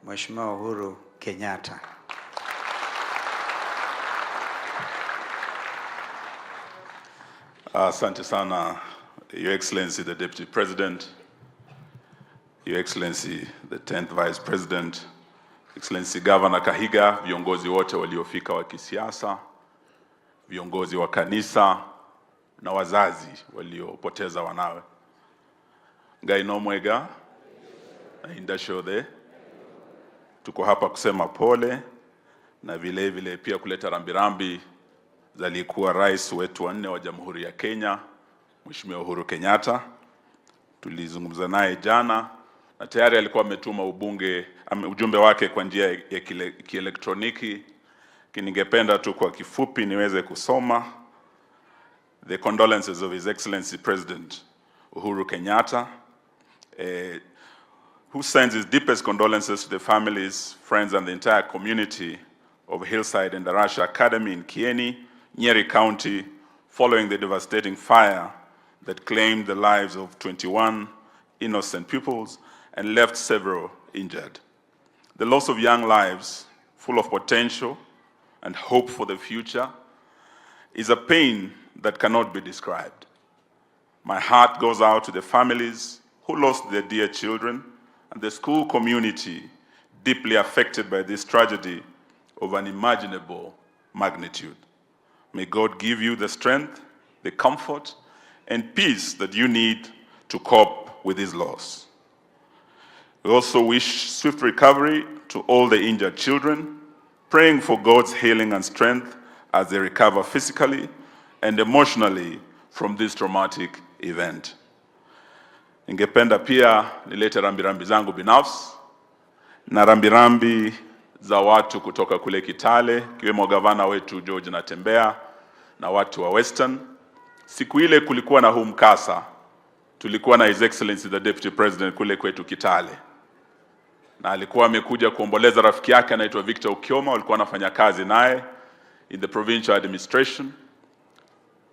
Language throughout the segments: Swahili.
Mheshimiwa Uhuru Kenyatta. Asante sana, Your Excellency the Deputy President, Your Excellency the 10th Vice President, Excellency Governor Kahiga, viongozi wote waliofika wa kisiasa, viongozi wa kanisa na wazazi waliopoteza wanawe. Ngai nomwega na indashothe, tuko hapa kusema pole na vile vile pia kuleta rambirambi za aliyekuwa rais wetu wa nne wa Jamhuri ya Kenya, Mheshimiwa Uhuru Kenyatta. Tulizungumza naye jana na tayari alikuwa ametuma ujumbe wake kwa njia ya kielektroniki. Ningependa tu kwa kifupi niweze kusoma the condolences of His Excellency President Uhuru Kenyatta, who sends his deepest condolences to the families, friends, and the entire community of Hillside Endarasha Academy in Kieni, Nyeri County, following the devastating fire that claimed the lives of 21 innocent pupils and left several injured. The loss of young lives, full of potential and hope for the future, is a pain that cannot be described. My heart goes out to the families who lost their dear children and the school community deeply affected by this tragedy of unimaginable magnitude. May God give you the strength, the comfort, and peace that you need to cope with this loss. We also wish swift recovery to all the injured children, praying for God's healing and strength as they recover physically and emotionally from this traumatic event. Ningependa pia nilete rambirambi zangu binafsi na rambirambi za watu kutoka kule Kitale, ikiwemo gavana wetu George Natembeya na watu wa Western. Siku ile kulikuwa na huu mkasa, tulikuwa na His Excellency the Deputy President kule kwetu Kitale, na alikuwa amekuja kuomboleza rafiki yake anaitwa Victor Ukioma, walikuwa wanafanya kazi naye in the provincial administration.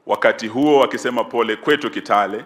Wakati huo akisema pole kwetu Kitale,